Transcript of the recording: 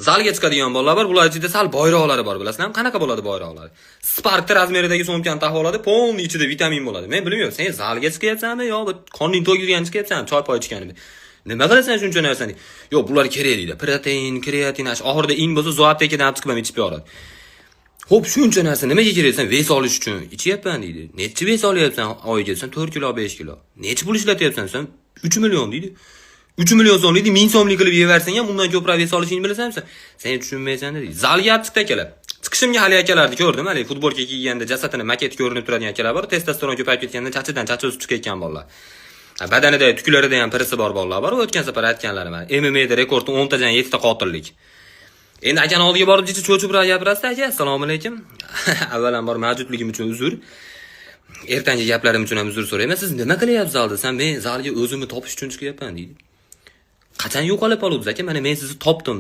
Zalga chiqadigan bolalar bor, bular ichida sal boyroqlari bor, bilasizlarmi? Qanaqa bo'ladi boyroqlari? Sparkda размер idagi sumkani taqib oladi, полный ichida vitamin bo'ladi. Men bilmayman, sen zalga chiqyapsanmi yo qorning to'k yurgani chiqyapsanmi, choy poy ichganimi? Nima qilasan shuncha narsani? Yo'q, bular kerak deydi. Protein, kreatin, oxirida in bo'lsa zooaptekadan olib chiqib ham ichib yuboradi. Xo'p, shuncha narsa nimaga kerak desam, вес olish uchun ichyapman deydi. Nechi вес olyapsan oyiga desam, 4 kilo, 5 kilo. Nechi pul ishlatyapsan desam, 3 million deydi. 3 million so'mlik 1000 so'mlik qilib yevarsang ham undan ko'proq вес olishingni bilasanmi? Sen tushunmaysan deydi. Zalga olib chiqdi akalar. Chiqishimga hali akalarni ko'rdim, hali futbolka kiyganda jasadini maketi ko'rinib turadigan akalar bor, testosteron ko'payib ketganda chachidan chachi o'sib chiqayotgan bolalar. Badanida tuklarida ham пресс i bor bolalar bor. O'tgan safar aytganlarim, MMAda rekordi 10 ta jang, 7 ta qotillik. Endi akani oldiga borib jicha cho'chibroq gapirasiz, aka, assalomu alaykum. Avvalambor mavjudligim uchun uzr. Ertangi gaplarim uchun ham uzr so'rayman. Siz nima qilyapsiz zalda desam, men zalga o'zimni topish uchun chiqyapman deydi. Qachon yo'qolib qolibsiz aka? Mana men sizni topdim.